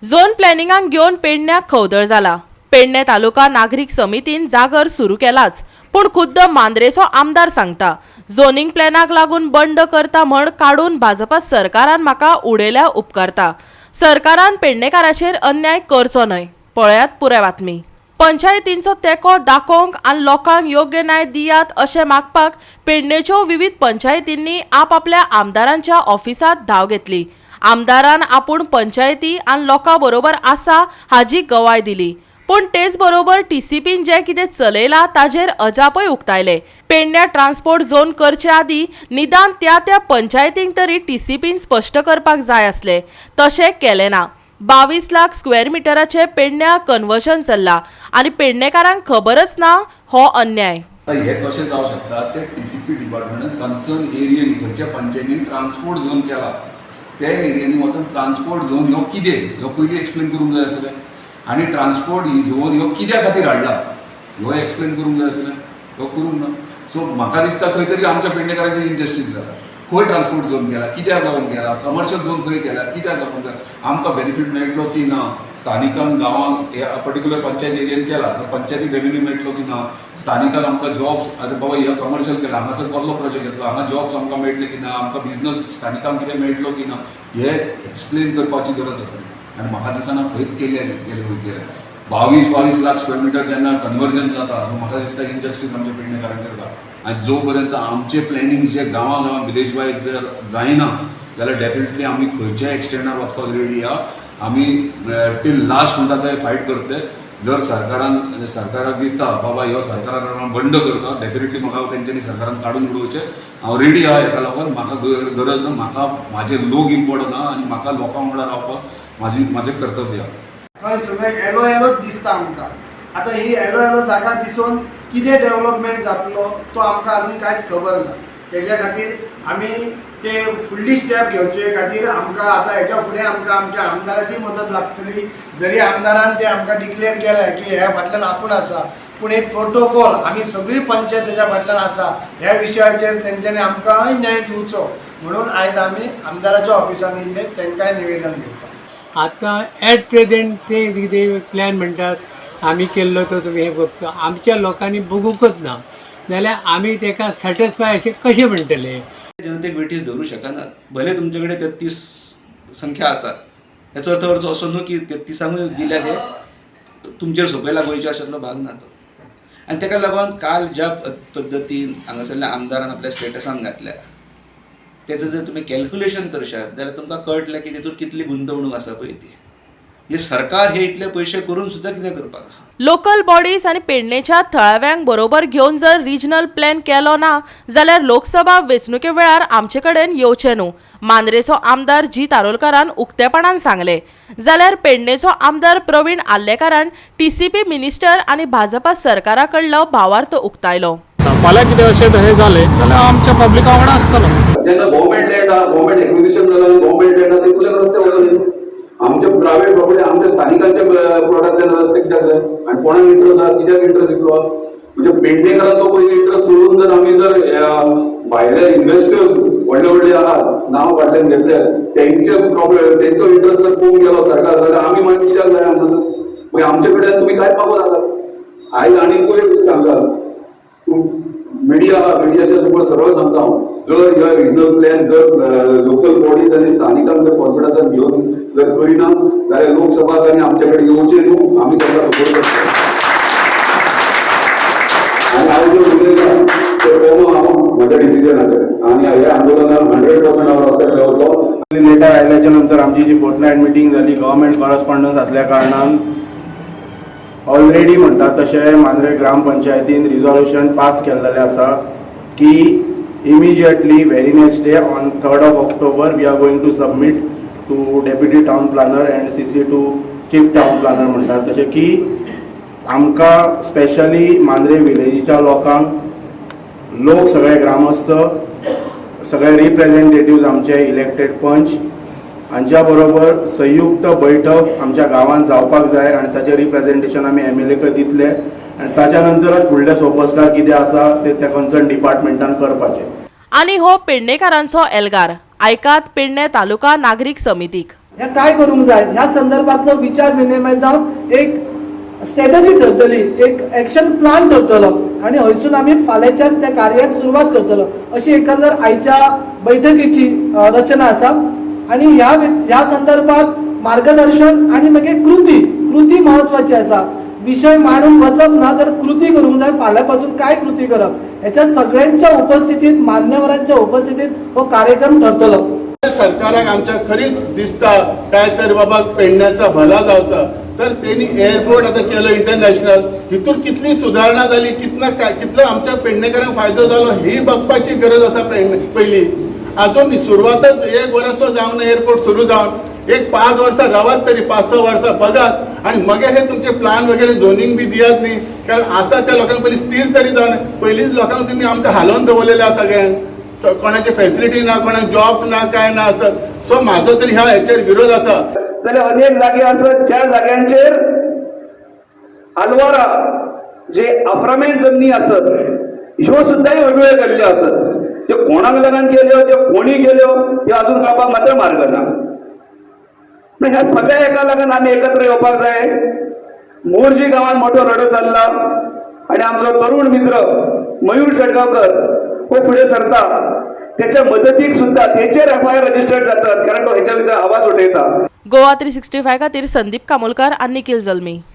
Zone प्लॅनिंगाक घेवन पेडण्याक खवदळ जाला. पेडणे तालुका नागरीक समितीन जागर सुरू केलाच, पूण खुद्द मांद्रेचो आमदार सांगता, झोनिंग प्लॅनाक लागून बंड करता म्हण काडून भाजपा सरकारान म्हाका उडयल्या उपकारता. सरकारान पेडणेकाराचेर अन्याय करचो न्हय. पळयात पुराय बातमी. पंचायतींचो तेंको दाखोवंक आनी लोकांक योग्य न्याय दियात अशें मागपाक पेडणेच्यो विविध पंचायतींनी आपापल्या आमदारांच्या ऑफिसांत धांव घेतली. आमदारान आपूण पंचायती आनी लोकां बरोबर आसा हाजी गवाय दिली, पूण तेच बरोबर टीसीपीन जें कितें चलयलां ताजेर अजापय उक्तायले. पेडण्या ट्रान्सपोर्ट झोन करचे आदीं निदान त्या त्या पंचायतींक तरी टीसीपीन स्पश्ट करपाक जाय आसलें, तशें केलें ना. 22 लाख स्क्वेअर मिटराचें पेडण्या कन्वर्जन चल्लां आनी पेडणेकारांक खबरच ना, हो अन्याय. आतां हे कशें जावं शकता? ते टीसीपी डिपार्टमेंटान कन्सर्न एरियेनी, खंयच्या पंचायतीन ट्रान्सपोर्ट झोन केला त्या एरियांनी वचून ट्रान्सपोर्ट झोन ह्यो कितें ह्यो पयलीं एक्सप्लेन करूंक जाय आसलें आनी ट्रान्सपोर्ट झोन ह्यो कित्या खातीर हाडला ह्यो एक्सप्लेन करूंक जाय आसलें. ह्यो करूंक ना. सो म्हाका दिसता खंय तरी आमच्या पेडणेकारांचेर इनजस्टीस जाला. खंय ट्रान्सपोर्ट झोन केला, कित्याक लागून केला? कमर्शियल झोन खंय केला, कित्याक लागून जाला? आमकां बेनिफीट मेळटलो की ना? स्थानिकांक, गांवांक, ह्या पर्टिक्युलर पंचायत एरियेन केला तर पंचायतीक रेवेन्यू मेळटलो की ना? स्थानिकांक आमकां जॉब्स, आतां बाबा हे कमर्शियल केला, हांगासर कसलो प्रोजेक्ट येतलो, हांगा जॉब्स आमकां मेळटले की ना? आमकां बिजनस स्थानिकांक कितें मेळटलो की ना? हे एक्सप्लेन करपाची गरज आसा आनी म्हाका दिसना खंयच केले गेले गेले. 22-22 लाख स्क्वेअर मिटर जेन्ना कन्वर्जन जाता, सो म्हाका दिसता इनजस्टीस आमच्या पेडणेकारांचेर जाता आनी जो पर्यंत आमचे प्लॅनिंग जे गांवां गांवां विलेज वायज जर जायना जाल्यार डेफिनेटली आमी खंयच्याय एक्सटेंडार वचपाक रेडी आहा. आमी टील लास्ट म्हणटा ते फायट करतले. जर सरकाराक दिसता बाबा ह्यो सरकारा बंड करता, डेफिनेटली म्हाका तेंच्यांनी सरकारान काडून उडोवचें, हांव रेडी आहा. हेका लागून म्हाका गरज ना. म्हाका म्हाजे लोक इम्पॉर्टंट आहा आनी म्हाका लोकां वांगडा रावपाक म्हाजें कर्तव्य आहा. थंय सगळें येलो येलोच दिसता आमकां. आतां ही येलो येलो जागा दिसून कितें डेवलपमेंट जातलो तो आमकां अजून कांयच खबर ना. तेज्या खातीर आमी ते फुडली स्टेप घेवचे खातीर आमकां आतां हेच्या फुडें आमकां आमच्या आमदाराची मदत लागतली. जरी आमदारान ते आमकां डिक्लेअर केलें की ह्या फाटल्यान आपूण आसा, पूण एक प्रोटोकॉल, आमी सगळी पंचायत तेज्या फाटल्यान आसा ह्या विशयाचेर तेंच्यांनी आमकांय न्याय दिवचो म्हणून आयज आमी आमदाराच्या ऑफिसान येयल्ले तेंकांय निवेदन दिवपाक. आतां एट प्रेझेंट ते कितें प्लॅन म्हणटात आमी केल्लो तो तुमी हें बघतो, आमच्या लोकांनी बघूंकच ना जाल्यार आमी तेका सॅटिस्फाय अशें कशें म्हणटले? जनतेक वेठीस धरू शकनात. भले तुमचे कडेन 33 संख्या आसात, हेचो अर्थ अर्थ असो न्हू की 33 ांकूय दिल्यात हे तुमचेर सोंपयला गोंयचे, अशातलो भाग ना तो. आनी तेका लागून काल ज्या पद्दतीन हांगासरल्या आमदारान आपल्या स्टेटसान घातल्या, तेजो जर तुमी कॅल्क्युलेशन करशात जाल्यार तुमकां कळटलें की तितून कितली गुंतवणूक आसा पळय ती. म्हणजे सरकार हे इतले पयशे करून सुद्दां कितें करपाक आहा? लोकल बॉडीज आनी पेडणेच्या थळाव्यांक बरोबर घेवन जर रिजनल प्लॅन केलो ना जाल्यार लोकसभा वेंचणुके वेळार आमचे कडेन येवचें न्हू, मांद्रेचो आमदार जीत आरोलकारान उक्तेपणान सांगलें. जाल्यार पेडणेचो आमदार प्रवीण आर्लेकारान टीसीपी मिनिस्टर आनी भाजपा सरकारा कडलो भावार्थ उक्तायलो. फाल्यां कितें अशें तशें जालें जाल्यार आमच्या पब्लिका वांगडा आसतलो. जेन्ना गव्हर्मेंट लँड आहा, गव्हर्मेंट एक्विजिशन जाला आनी गव्हर्मेंट लँड आहा, तितूंतल्यान रस्ते वचून आमच्या प्रायव्हेट प्रॉपर्टी, आमच्या स्थानिकांच्या प्लॉटांतल्यान रस्ते कित्याक जाय आनी कोणाक इंट्रस्ट आहा, कित्याक इंट्रस्ट इतलो आहा? म्हणजे पेडणेकरांचो पयलीं इंट्रस्ट सोडून जर आमी जर भायले इन्व्हेस्टर्स व्हडले व्हडले आहात, नांव फाटल्यान घेतले, तेंचे प्रॉब्लेम, तेंचो इंट्रस्ट जर पळोवंक गेलो सरकार जाल्यार आमी मागीर कित्याक जाय हांगासर? मागीर आमचे कडल्यान तुमी कांयच मागूं नाका. आयज आनीकूय सांगता, मिडिया, मिडियाच्या समोर सरळ सांगता हांव, जर ह्या रिजनल प्लॅन जर लोकल बॉडीज आनी स्थानिकांक जर कॉन्फिडन्सान घेवन जर करिना जाल्यार लोकसभा आनी आमचे कडेन येवचे न्हू. आमी तांकां सपोर्ट करतले आनी हांव जे उलयलां ते फॉर्म हांव म्हज्या डिसिजनाचेर आनी ह्या आंदोलनान 100% हांव रस्त्यार देंवतलो. लेटर आयल्याच्या नंतर आमची जी फोर्टनायट मिटींग जाली, गव्हर्मेंट कॉरस्पॉन्डन्स आसल्या कारणान ऑलरेडी म्हणटा तशें मांद्रे ग्रामपंचायतीन रिजोल्युशन पास केल्लेलें आसा की immediately, very next day, on 3rd of October, we are going to submit to deputy town planner and CC to chief town planner. म्हणटा तशें की आमकां स्पेशली मांद्रे विलेजीच्या लोकांक, लोक सगळे ग्रामस्थ, सगळे रिप्रेझेंटेटिव्ज, आमचे इलेक्टेड पंच हांच्या बरोबर संयुक्त बैठक आमच्या गांवांत जावपाक जाय आनी ताचें रिप्रेझेंटेशन आमी एमएलए क दितले आनी ताच्या नंतरच फुडले सोपस्कार कितें आसा ते त्या कन्सर्न डिपार्टमेंटान करपाचे. आनी हो पेडणेकारांचो एल्गार. आयकात पेडणे तालुका नागरीक समितीक. हें काय करूंक जाय ह्या संदर्भातलो विचार विनिमय जावन एक स्ट्रेटजी ठरतली, एक एक्शन प्लान ठरतलो आनी हयसून आमी फाल्यांच्यान त्या कार्याक सुरवात करतलो अशी एकंदर आयच्या बैठकीची रचना आसा. आनी ह्या संदर्भात मार्गदर्शन आनी मागीर कृती, कृती म्हत्वाची आसा. विशय मांडून वचप ना तर कृती करूंक जाय. फाल्यां पासून काय कृती करप हेच्या सगळ्यांच्या उपस्थितीत, मान्यवरांच्या उपस्थितीत हो कार्यक्रम ठरतलो. सरकाराक आमच्या खरीच दिसता काय तर बाबा पेडण्याचा भला जावचा तर तेनी एअरपोर्ट आतां केलो इंटरनॅशनल, हितूर कितली सुदारणा जाली, कितना काय कितलो आमच्या पेडणेकरांक फायदो जालो ही बघपाची गरज आसा. पेडणे पयली अजून सुरवातच एक वर्स जावन एअरपोर्ट सुरू जावन एक 5 वर्सां रावात तरी, 5-6 वर्सां बघात आणि मगेर हे तुमचे प्लान वगैरे झोनींग बी दियात न्ही, कारण आसा त्या लोकांक पयलीं स्थिर तरी जावन पयलींच लोकांक तुमी आमकां हालोवन दवरलेले आसा सगळ्यांक. कोणाची फॅसिलिटी ना, कोणाक जॉब्स ना, काय ना असं. सो म्हाजो तरी ह्या हेचेर विरोध आसा. जाल्यार अनेक जागे आसत ज्या जाग्यांचेर आलवारा जे आफ्रामेन जमनी आसत ह्यो सुद्दां वेगवेगळ्यो केल्ल्यो आसत, त्यो कोणाक लागून केल्यो, त्यो कोणी केल्यो ह्यो अजून कळपाक मात्र मार्ग ना. पूण ह्या सगळ्या हेका लागून आमी एकत्र येवपाक जाय. मोरजी गांवांत मोठो लढो चल्ला आनी आमचो तरुण मित्र मयूर शेटगांवकर हो फुडें सरता, त्याच्या मदतीक सुद्दां तेचेर एफआयआर रजिस्टर्ड जातात कारण तो हेच्या भितर आवाज उठयता. गोवा 365 खातीर संदीप कामोलकर आनी निखिल जल्मी.